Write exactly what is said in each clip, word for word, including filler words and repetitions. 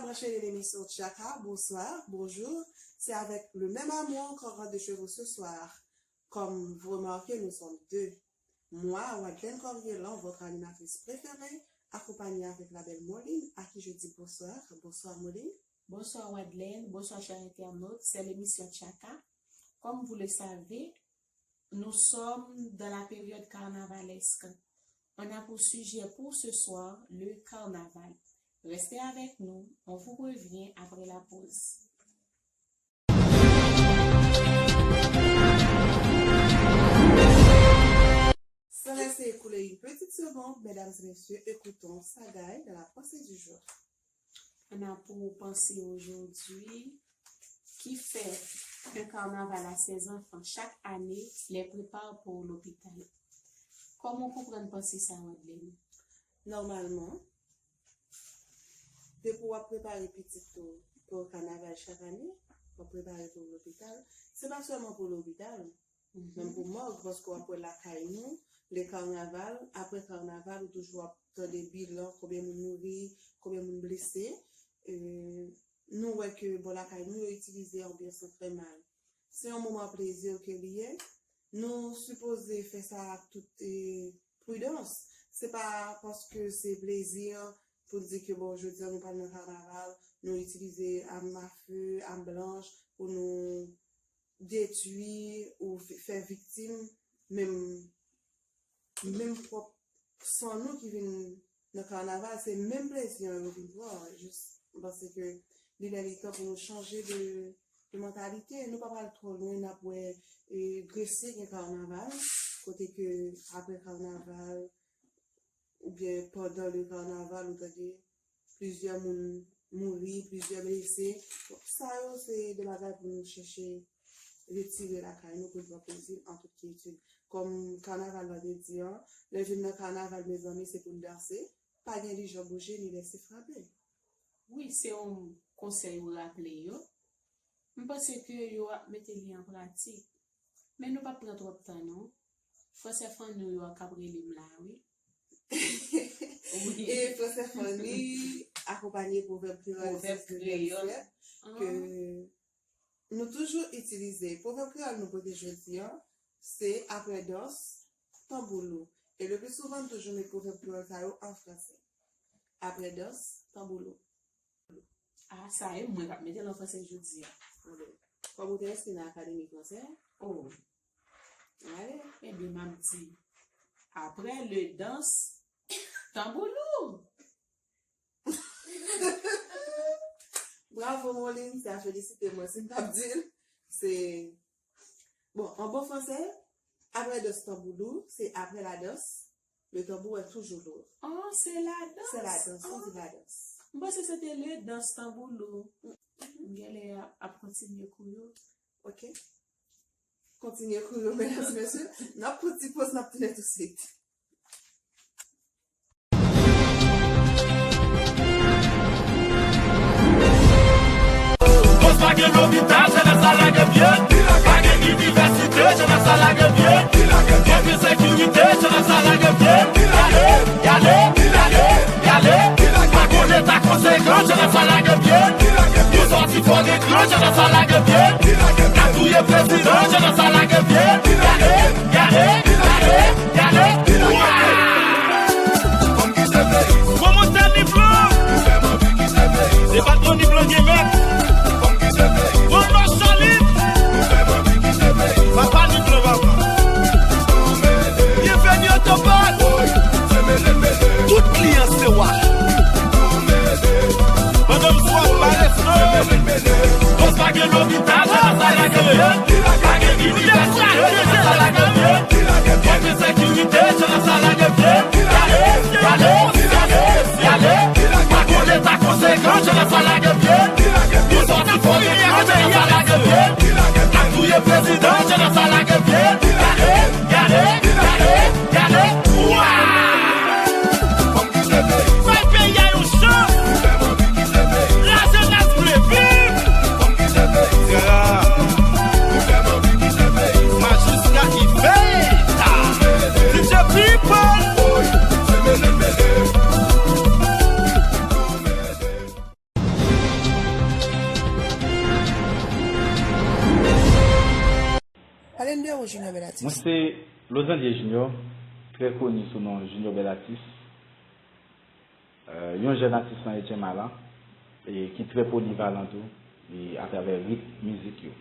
Enchaîner l'émission Tchaka, bonsoir, bonjour. C'est avec le même amour qu'on rentre de chez vous ce soir. Comme vous remarquez, nous sommes deux. Moi, Wadlène Corrielon, votre animatrice préférée, accompagnée avec la belle Moline, à qui je dis bonsoir. Bonsoir, Moline. Bonsoir, Wadlène. Bonsoir, chers internautes. C'est l'émission Tchaka. Comme vous le savez, nous sommes dans la période carnavalesque. On a pour sujet pour ce soir le carnaval. Restez avec nous, on vous revient après la pause. Sans laisser écouler une petite seconde, mesdames et messieurs, écoutons Sagaï dans la pensée du jour. On a pour pensée aujourd'hui, qui fait un carnaval à ses enfants chaque année, les prépare pour l'hôpital. Kòman w konprann panse sa, Wadlène? Nòmalman, depi w ap prepare pitit ou pou kanaval chak ane, w ap prepare pou lopital, se pa sèlman pou lopital, menm pou mòg, paske w ap wè lakay nou, lè kanaval, apre kanaval, ou toujou ap tande bilan, konbyen moun mouri, konbyen moun blese. E, nou wè ke bò lakay nou, yo itilize anbyans lan trè mal. Se yon moman plezi ke li ye. Nou sipoze fè sa ak tout, e, pridans. Se pa paske se plezi pou n di ke, bon, jodi a nou pral nan kanaval, nou itilize am a fe, am blanch pou nou detwi ou f-, fè viktim, menm, menm pwòp san nou ki vin nan kanaval, se menm plezi an yo vin pran. Jis, m panse ke li lè li tan pou nou chanje de, de mantalite. Nou pa pral twò lwen, n ap wè, e, Gresye gen kanaval, kote ke apre kanaval, oubyen pandan le kanaval, ou tande plizyè moun mouri, plizyè blese. Bon, sa yo se de bagay pou nou chèche retire lakay nou pou n pran plezi an tout kyetid. Kòm kanaval la te di an, lè vin nan kanaval, mezanmi, se pou n danse, pa gen lijan bouje ni lèse frape. Wi, se yon konsèy ou raple yo. M panse ke yo ap mete li an pratik. Men nou p ap pran twòp tan, non. Fransè Fanny yo k ap rele m la, wi. Wi. E Fransè Fanny akonpanye pwovèb kreyòl, pwovèb kreyòl, ke nou toujou itilize. Pwovèb kreyòl nou pote jodi a, se apre dans, tanbou lou. E le pli souvan, nou toujou met pwovèb kreyòl sa yo an fransè. Apre dans, tanbou lou. A, sa e mwen k ap mete l an fransè jodi a. Kòm ou te enskri nan Akademi Fransè? Oh. Ale. Ebyen, m ap di, apre le dans, tanbou lou. Bravo, Moline, se a felisite mwen. Si m t ap di l, se, bon, an bon fransè, apre dans tanbou lou, se apre la dans, le tambour est toujours lourd. Oh, se la dans. Se la dans, oh, se la dans. M panse se te le dans tanbou lou. M genlè ap kontinye kou yo. Ok. Kontinye kou yo, medam, mesye. N ap pran ti poz, n ap tounen tousuit. Pòs pa gen lopital, jenès la lage pye. Pa gen inivèsite, jenès la lage pye. Pa gen sekirite, jenès la lage pye. Gade, gade, gade, gade. Pa konnen ta konsekan, jenès la lage pye. Yo sòti fò dekran, jenès la lage pye. Ka touye prezidan, jenès la lage pye. Gade, gade, gade, gade. Wa! Promotè Niflo. Se patwon Niflo gen mèt. Promotè Solid. Papa Niflo, papa. Bienveni Otopat. Tout kliyan se wa. Pandan m sou ap pale flo. Pòs pa gen lopital, jenès la lage pye. Pa gen inivèsite, jenès la lage pye. Pa gen sekirite, jenès la lage pye. Gade, gade, gade, gade. Pa konnen ta konsekan, jenès la lage pye. Yo sòti fò dekran, jenès la lage pye. Ka touye prezidan, jenès la lage pye. Gade, gade, gade, gade. Wa! Bay peyi a yon chans. Lajenès vle viv. Majiska ki fè ta. Mwen se Lozandye Junior, trè koni sou non Junior Belatis, yon jèn atis nan Etchema la, e ki trè polivalan tou, e atravè ritm mizik yo.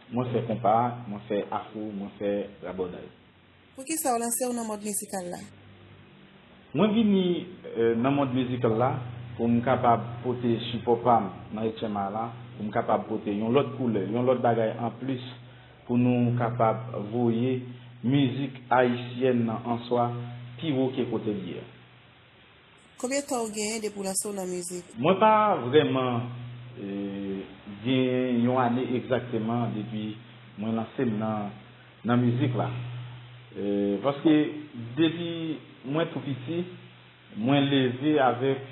Mwen fè konpa, mwen fè afro, mwen fè rabòday. Poukisa w lanse w nan mond mizikal la? Mwen vini nan mond mizikal la pou m kapab pote sipò pa m nan Etchema la, pou m kapab pote yon lòt koulè, yon lòt bagay anplis pou nou kapab voye mizik ayisyèn nan an swa pi wo ke kote l ye a. Konbyen tan w genyen depi w lanse w nan mizik? Mwen pa vrèman gen yon ane egzakteman depi mwen lanse m nan nan mizik la. Paske depi mwen tou piti, mwen leve avèk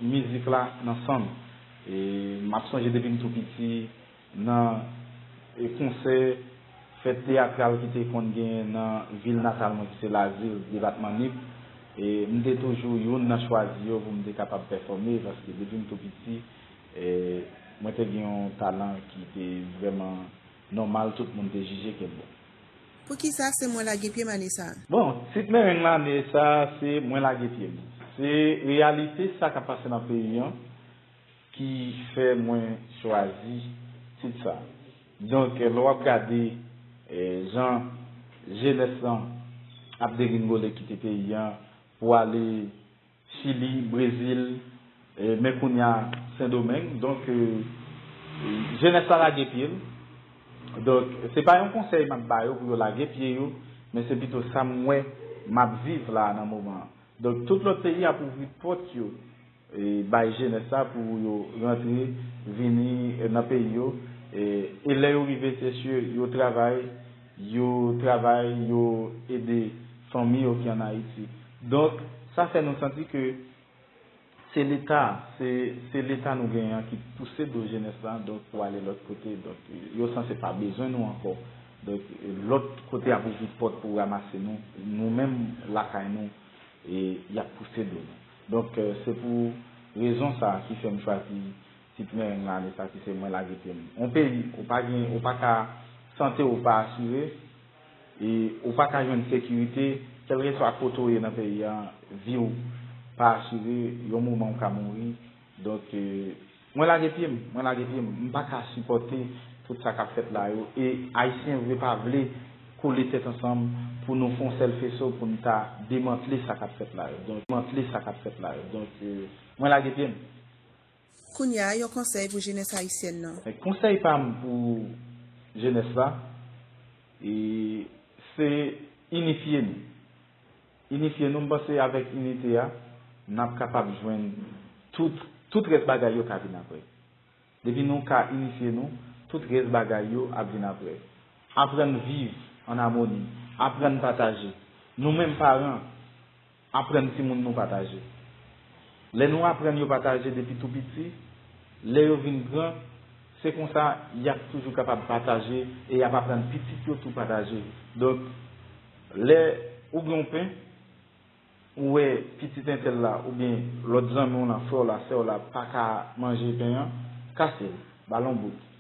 mizik la nan san m. M ap sonje depi m tou piti, nan konsè, fèt teyatral ki te konn genyen nan vil natal mwen ki se Lazil, depatman Nip, m te toujou youn nan chwazi yo pou m te kapab pèfòme, paske depi m tou piti, mwen te gen yon talan ki te vrèman nòmal, tout moun te jije ke m bon. Poukisa se Mwen Lage Pye m ane sa a? Bon, tit mereng lane sa a se Mwen Lage Pye m. Se reyalite sa k ap pase nan peyi an ki fè mwen chwazi tit sa. Donk, lè w ap gade jan jenès lan ap degringole kite peyi an pou ale Chili, Brezil, men kounye a Sendomeng. Donk, jenès la lage pye l. Donk, se pa yon konsèy m ap ba yo pou yo lage pye yo, men se pito sa m wè m ap viv la a nan moman an. Donk, tout lòt peyi ap ouvri pòt yo bay jenès la pou yo rantre, vini nan peyi yo. E lè yo rive, se si yo travay, yo travay, yo ede fanmi yo ki ann Ayiti. Donk, sa fè nou santi ke se Leta, se se Leta nou genyen an ki pouse do jenès la, donk, pou ale lòt kote. Donk, yo sanse pa bezwen nou ankò. Donk, lòt kote ap ouvri pòt pou ranmase nou, nou menm lakay nou, e y ap pouse do nou. Donk, se pou rezon sa a ki fè m chwazi tit mereng lane sa ki se Mwen Lage Pye m. Yon peyi, ou pa gen, ou pa ka sante w pa asire, e ou pa ka jwenn sekirite, kèlkeswa kote w ye nan peyi a, vi w pa asire, yon moman w ka mouri. Donk, mwen lage pye m, mwen lage pye m. M pa ka sipòte tout sa k ap fèt la yo. E Ayisyen vle pa vle kole tèt ansanm pou nou fè yon sèl feso pou n ta demantle sa k ap fèt la yo. Donk, demantle sa k ap fèt la yo. Donk, mwen lage pye m. Kounye a, yon konsèy pou jenès ayisyèn nan. Konsèy pa m pou jenès la, e, se inifye nou. Inifye nou, m panse avèk inite a, n ap kapab jwenn tout, tout rès bagay yo ka vin apre. Depi nou ka inifye nou, tout rès bagay yo ap vin apre. Aprann viv an amoni, aprann pataje. Nou menm paran, aprann timoun nou pataje. Lè nou aprann yo pataje depi tou piti, lè yo vin gran, se konsa y ap toujou kapab pataje e y ap aprann pitit yo tou pataje. Donk, lè ou gen yon pen, ou wè pitit entèl la oubyen lòt zanmi w lan, frè w la, sè w la pa ka manje pen an, kase l, ba l yon bout.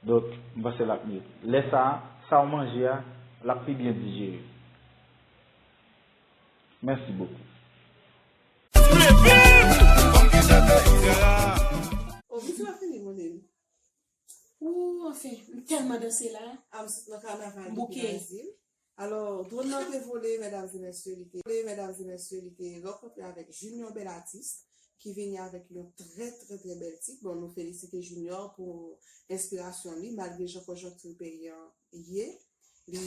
Donk, m panse l ap mye. Lè sa a, sa w manje a, l ap pi byen dijere. Mèsi bokou. Ou anfen, m tèlman danse la. M bouke. Alò, dwòn nan te vole, medam e mesye, li te vole, medam e mesye, li te rankontre avèk Junior Belatis, ki vini avèk yon trè, trè, trè bèl tit. Bon, nou felisite Junior pou enspirasyon li, malgre jan konjonkti peyi an ye. Li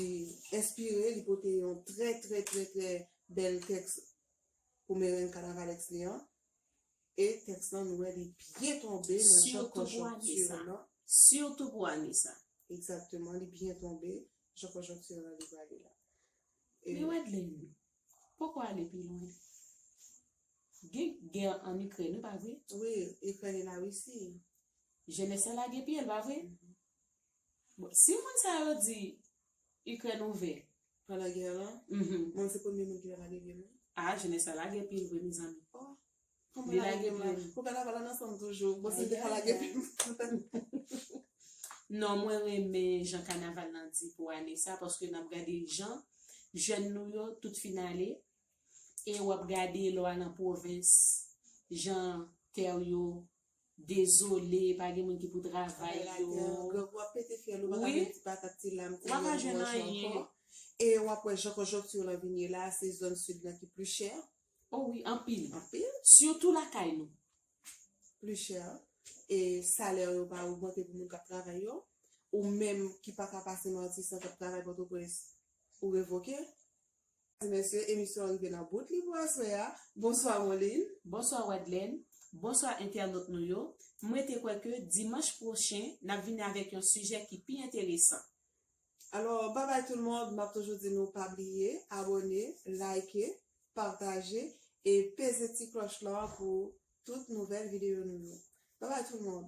enspire, li pote yon trè, trè, trè, trè bèl tèks pou mereng kanavalèks li an. E tèks lan, nou wè li byen tonbe nan jan konjonkti lan. Sitou pou ane sa. Egzakteman, li byen tonbe jan konjonkti lan li prale la. Men Wedley, poko ale pi lwen. Gen gè ann Ikrèn, wi, pa vre? Wi, Ikrèn e Larisi. Jenès lan lage pye l, pa vre? Bon, si moun sa yo di Ikrèn ouvè. Pandan gè lan? Mhm. Mwen se premye moun ki ta lage pye mwen. Ah, jenès la lage pye l vre, mezanmi. Oh. Li lage pye l. Pou kanaval ann ansanm toujou. Bon, si l te ka lage pye mwen. Non, mwen renmen jan kanaval lan di pou ane sa, paske n ap gade jan jèn nou yo tout fin ale, e w ap gade lè w al nan pwovens, jan tè yo dezole, pa gen moun ki pou travay yo. Grangou ap pete fyèl ou, pa ka vin ti patat, ti lam, ti lam, ti anyen ankò. E w ap wè jan konjonkti lan vin ye la, se zòn sid lan ki pli chè. O wi, anpil. Anpil. Sitou lakay nou. Pli chè. E salè yo pa ogmante pou moun k ap travay yo. Ou menm ki pa ka pase Matisan k ap travay Pòtoprens, ou revoke. Mesye, emisyon an rive nan bout li pou aswè a. Bonswa, Moline. Bonswa, Wedlène. Bonswa, entènot nou yo. Mwen te kwè ke dimanch pwochen, n ap vini avèk yon sijè ki pi enteresan. Alò, babay tout moun, m ap toujou di nou pa bliye abòne, like, pataje e peze ti klòch lan pou tout nouvèl videyo nou yo. Babay tout moun.